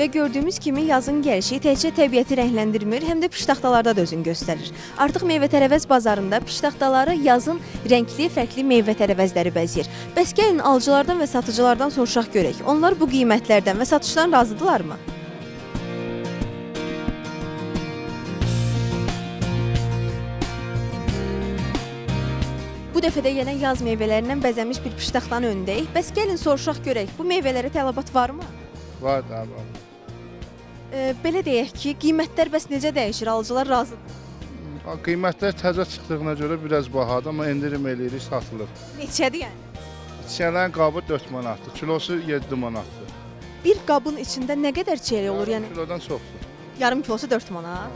Və gördüyümüz kimi yazın gəlişi təkcə təbiəti rəngləndirmir, həm də piştaxtalarda da özünü göstərir. Artıq meyvə-tərəvəz bazarında piştaxtaları yazın rəngli, fərqli meyvə-tərəvəzləri bəzəyir. Bəs gəlin alıcılardan və satıcılardan soruşaq görək. Onlar bu qiymətlərdən və satışdan razıdırlarmı? Bu dəfə də yenə yaz meyvələrindən bəzənmiş bir piştaxtanın önündəyik. Bəs gəlin soruşaq görək, bu meyvələrə tələbat varmı? Var da var. Belə deyək ki, qiymətlər bəs necə dəyişir? Alıcılar razıdır. Qiymətlər təzə çıxdığına görə biraz bahadır, amma endirim eləyirik, satılır. Neçədir yəni? Çiyələrin qabı 4 manatdır, kilosu 7 manatdır. Bir qabın içində nə qədər çiyələk olur? Yəni Kilodan çoxdur. yarım kilosu 4 manat.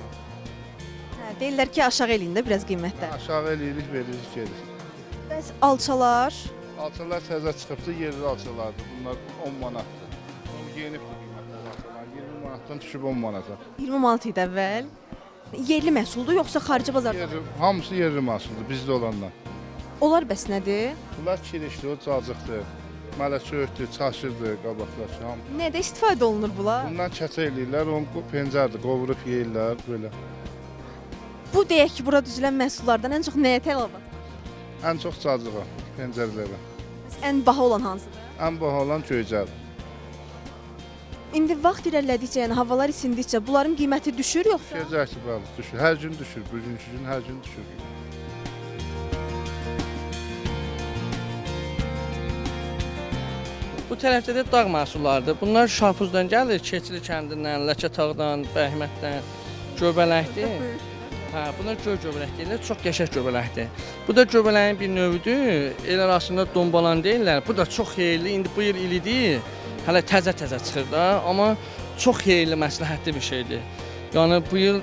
Hə, deyirlər ki, aşağı eləyin də biraz qiymətlər. Aşağı eləyirik, veririk, gedir. Bəs alçalar? Alçalar təzə çıxıbdır, yerli alçalardır. Bunlar 10 manatdır. Yenibdir qiymətlər alçalar. 20 manatdan düşüb 10 manata. 20 manat idi əvvəl. Yerli məhsuldur yoxsa xarici bazardan? Yerli, hamısı yerli məhsuldur, bizdə olanlar. Onlar bəs nədir? Bunlar kirişdir, o cacıqdır. Mələçökdür, çaşırdır qabaqlar. Hamı. Nədə istifadə olunur bunlar? Bundan kətə eləyirlər, onu pencərdir, qovurub yeyirlər belə. Bu deyək ki, bura düzülən məhsullardan ən çox nəyə tələbat? Ən çox cacığa, pencərlərə. Bəs ən baha olan hansıdır? Ən baha olan göycədir. İndi vaxt irəlilədikcə, yəni havalar isindikcə bunların qiyməti düşür yoxsa? Düşəcəkdir, bəli, düşür. Hər gün düşür, bugünkü gün hər gün düşür. Bu tərəfdə də dağ məhsullarıdır. Bunlar Şahbuzdan gəlir, Keçili kəndindən, Ləkətağdan, Bəhmətdən, göbələkdir. Hə, bunlar göy göbələk deyirlər, çox qəşəng göbələkdir. Bu da göbələyin bir növüdür. El arasında dombalan deyirlər. Bu da çox xeyirli. İndi bu il ilidir. Hələ təzə-təzə çıxır da, amma çox xeyirli, məsləhətli bir şeydir. Yəni bu il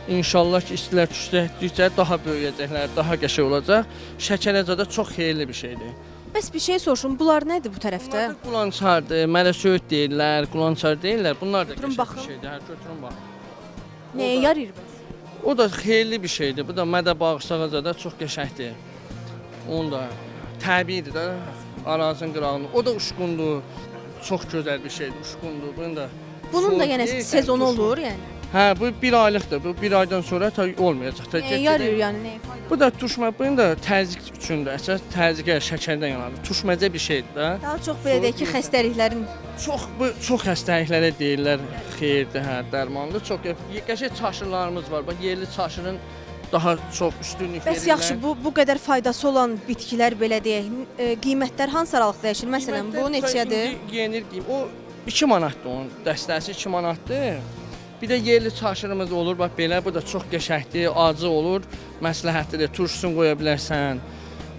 inşallah ki, istilər düşdükcə daha böyüyəcəklər, daha qəşəng olacaq. Şəkərə zada çox xeyirli bir şeydir. Bəs bir şey soruşum, bunlar nədir bu tərəfdə? Bunlar da qulançardır, mələsöyüd deyirlər, qulançar deyirlər. Bunlar da Götürün qəşəng baxın. bir şeydir. Hə, götürün baxın. Nəyə yarayır bəs? O da xeyirli bir şeydir. Bu da mədə bağırsağa da çox qəşəngdir. Onu da təbiidir də arazinin qırağında. O da uçqundur. Çox gözəl bir şeydir, uçqundur. Bunu da Bunun da soyuq yəni deyirsən, sezonu turşu. olur, yəni. Hə, bu bir aylıqdır. Bu bir aydan sonra ta olmayacaq. Ta Nəyə get-gedə- yarayır yəni, nəyə faydalı? Bu da turşma, bunun da təzyiq üçündür. Əsas təzyiqə, şəkərdən yanadır. Turşməcə bir şeydir də. Daha çox belə deyək ki, Soyuq xəstəliklərin Çox bu çox xəstəliklərə deyirlər xeyirdir, hə, dərmandır. Çox qəşəng çaşırlarımız var. Bax yerli çaşırın daha çox üstünlük Bəs verirlər. yaxşı, bu qədər faydası olan bitkilər belə deyək, qiymətlər hansı aralıqda dəyişir? Məsələn, bu Qiymətlər neçədir? indi Yenir qiym. O 2 manatdır onun dəstəsi 2 manatdır. Bir də yerli çaşırımız olur, bax belə, bu da çox qəşəngdir, acı olur, məsləhətlidir. Turşusunu qoya bilərsən,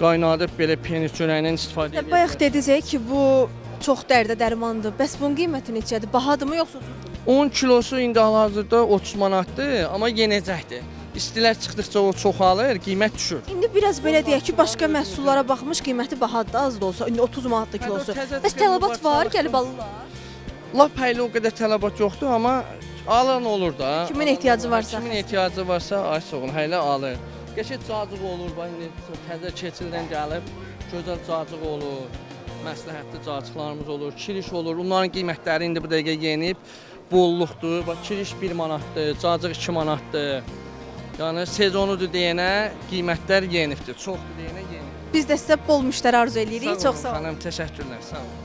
qaynadıb belə penir çörəyindən istifadə edə Bayaq bilərsən. dediniz ki, bu çox dərdə dərmandır. Bəs bunun qiyməti neçədir? Bahadırmı yoxsa ucuzdur? 10 kilosu indi hal-hazırda 30 manatdır, amma yenəcəkdir. İstilər çıxdıqca o çoxalır, qiymət düşür. İndi biraz belə deyək ki, başqa məhsullara baxmış qiyməti bahadır da, az da olsa. İndi 30 manatdır Hə, o kilosu. təzə Bəs çıxan tələbat var, var, çalışdım. gəlib alırlar. Lap hələ o qədər tələbat yoxdur, amma alan olur da. Kimin ehtiyacı varsa. Kimin ehtiyacı varsa, ay sağ olun, hələ alır. Qəşəng cacıq olur, bax indi təzə keçildən gəlib, gözəl cacıq olur. Məsləhətli cacıqlarımız olur, kiriş olur. Onların qiymətləri indi bu dəqiqə yenib, bolluqdur. Bax kiriş 1 manatdır, cacıq 2 manatdır. Yəni sezonudur deyənə qiymətlər yenibdir, çoxdur deyənə yenib. Biz də sizə bol müştəri arzu eləyirik. Çox sağ olun. Xanım, təşəkkürlər, sağ olun.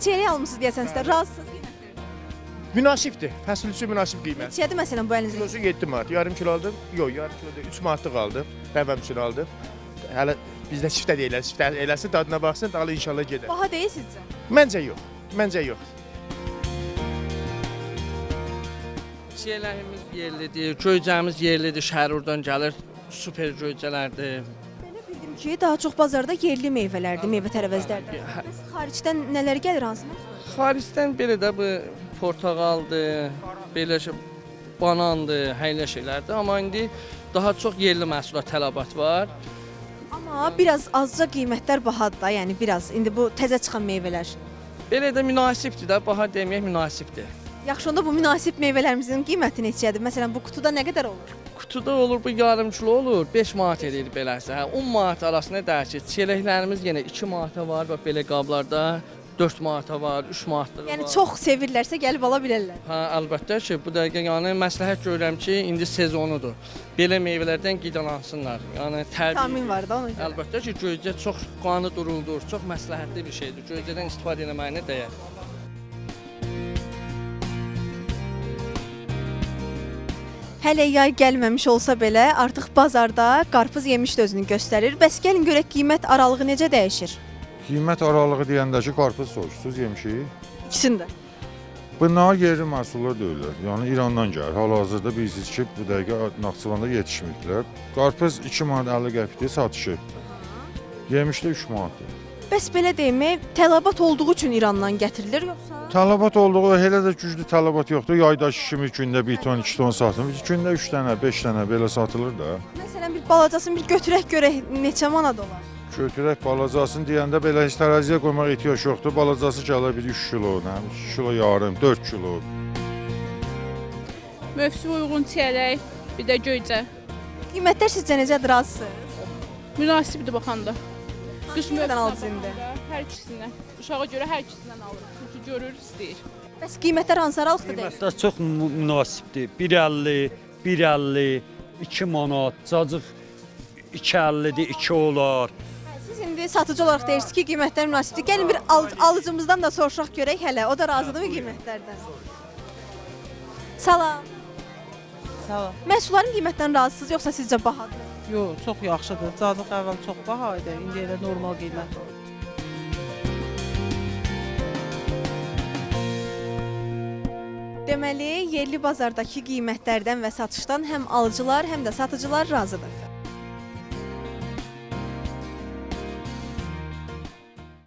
Çiyələk almısınız deyəsən sizə. Razısınız qiymətlərdən? Münasibdir. Fəsil üçün münasib qiymət. Neçədir məsələn bu əlinizdə? Kilosu 7 manat. Yarım kilo aldım. Yox, yarım kilo deyil, 3 manatlıq aldım. Nəvəm üçün aldım. Hələ bizdə çiftə deyirlər. Çiftə eləsin, dadına baxsın, dalı inşallah gedər. Baha deyil sizcə? Məncə yox. Məncə yox. Çiyələyimiz yerlidir, göycəmiz yerlidir, Şəhərurdan gəlir, super göycələrdir. Belə bildim ki, daha çox bazarda yerli meyvələrdir, meyvə-tərəvəzlərdir. Bəs xaricdən nələr gəlir, hansı məhsullar? Xaricdən belə də bu portağaldır, belə şey, banandır, həylə şeylərdir. Amma indi daha çox yerli məhsula tələbat var. Amma biraz azca qiymətlər bahadır da, yəni biraz. İndi bu təzə çıxan meyvələr. Belə də münasibdir də, baha deməyək münasibdir. Yaxşı, onda bu münasib meyvələrimizin qiyməti neçədir? Məsələn, bu qutuda nə qədər olur? Qutuda olur, bu yarım kilo olur, 5 manat eləyir beləsi. Hə, 10 manat arasında dəyişir. Çiyələklərimiz yenə 2 manata var, bax belə qablarda 4 manata var, 3 manatlığı var. Yəni çox sevirlərsə gəlib ala bilərlər. Hə, əlbəttə ki, bu dəqiqə yəni məsləhət görürəm ki, indi sezonudur. Belə meyvələrdən qidalansınlar. Yəni təbii. Vitamin var da ona görə. Əlbəttə ki, göycə çox qanı duruldur, çox məsləhətli bir şeydir. Göycədən istifadə etməyinə dəyər. Hələ yay gəlməmiş olsa belə artıq bazarda qarpız yemiş də özünü göstərir. Bəs gəlin görək qiymət aralığı necə dəyişir? Qiymət aralığı deyəndə ki, qarpız soruşdunuz, yemişik. İkisini də. Bunlar yerli məhsullar deyirlər. Yəni İrandan gəlir. Hal-hazırda bilirsiniz ki, bu dəqiqə Naxçıvanda yetişməyiblər. Qarpız 2 manat 50 qəpikdir satışı. Yemiş də 3 manatdır. Bəs belə deyim, tələbat olduğu üçün İrandan gətirilir yoxsa? Tələbat olduğu elə də güclü tələbat yoxdur. Yaydakı kimi gündə 1 ton, 2 ton satılır. Gündə 3 dənə, 5 dənə belə satılır da. Məsələn bir balacasını bir götürək görək neçə manat olar? Götürək balacasını deyəndə belə heç tərəziyə qoymaq ehtiyac yoxdur. Balacası gəlir bir 3 kilo, nə, 2 kilo yarım, 4 kilo. Mövsüm uyğun çiyələk, bir də göycə. Qiymətlər sizcə necədir, razısınız? Münasibdir baxanda. Qış Hansı meyvədən mövsümünə aldınız indi? baxanda hər ikisindən. Uşağa görə hər ikisindən alırıq. Çünki görür, istəyir. Bəs qiymətlər hansı aralıqda dəyişir? Qiymətlər çox münasibdir. 1.50, 1.50, 2 manat, cacıq 2.50-dir, 2 olar. Siz indi satıcı olaraq deyirsiniz ki, qiymətlər münasibdir. Gəlin bir alıcımızdan da soruşaq görək hələ. O da razıdırmı qiymətlərdən? Salam. Salam. Məhsulların qiymətdən razısınız yoxsa sizcə bahadır? Yox, çox yaxşıdır. Cacıq əvvəl çox baha idi, indi elə normal qiymət. Deməli, yerli bazardakı qiymətlərdən və satışdan həm alıcılar, həm də satıcılar razıdır.